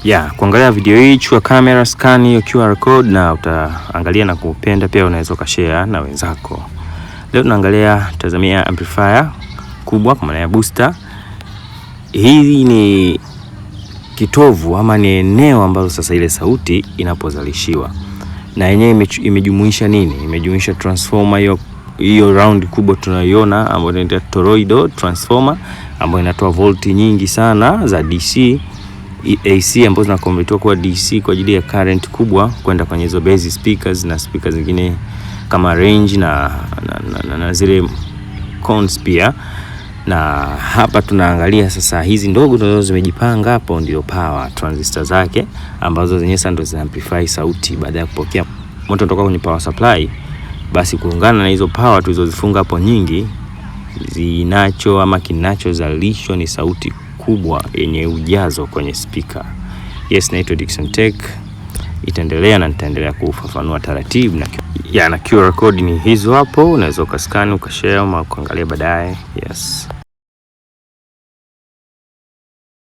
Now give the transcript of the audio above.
Ya kuangalia video hii, chukua kamera, scan hiyo QR code na utaangalia na kupenda, pia unaweza ukashare na wenzako. Leo tunaangalia tazamia amplifier kubwa kwa maana ya booster. Hii ni kitovu ama ni eneo ambalo sasa ile sauti inapozalishiwa, na yenyewe imejumuisha nini? Imejumuisha transformer hiyo hiyo round kubwa tunaiona ambayo inaitwa toroidal transformer ambayo inatoa volti nyingi sana za DC AC ambazo zinakonvertiwa kuwa DC kwa ajili ya current kubwa kwenda kwenye hizo base speakers na speakers zingine kama range na zile cones pia. Na hapa tunaangalia sasa hizi ndogo tunazo zimejipanga hapo, ndio power transistor zake ambazo zenyewe sasa ndio zina amplify sauti baada ya kupokea moto kutoka kwenye power supply. Basi kuungana na hizo power tulizozifunga hapo nyingi, zinacho ama kinachozalishwa ni sauti kubwa yenye ujazo kwenye speaker. Yes, naitwa Dickson Tech. Itaendelea na nitaendelea kufafanua taratibu na ya na QR code ni hizo hapo, unaweza ukascan, ukashare ama ukaangalia baadaye. Yes.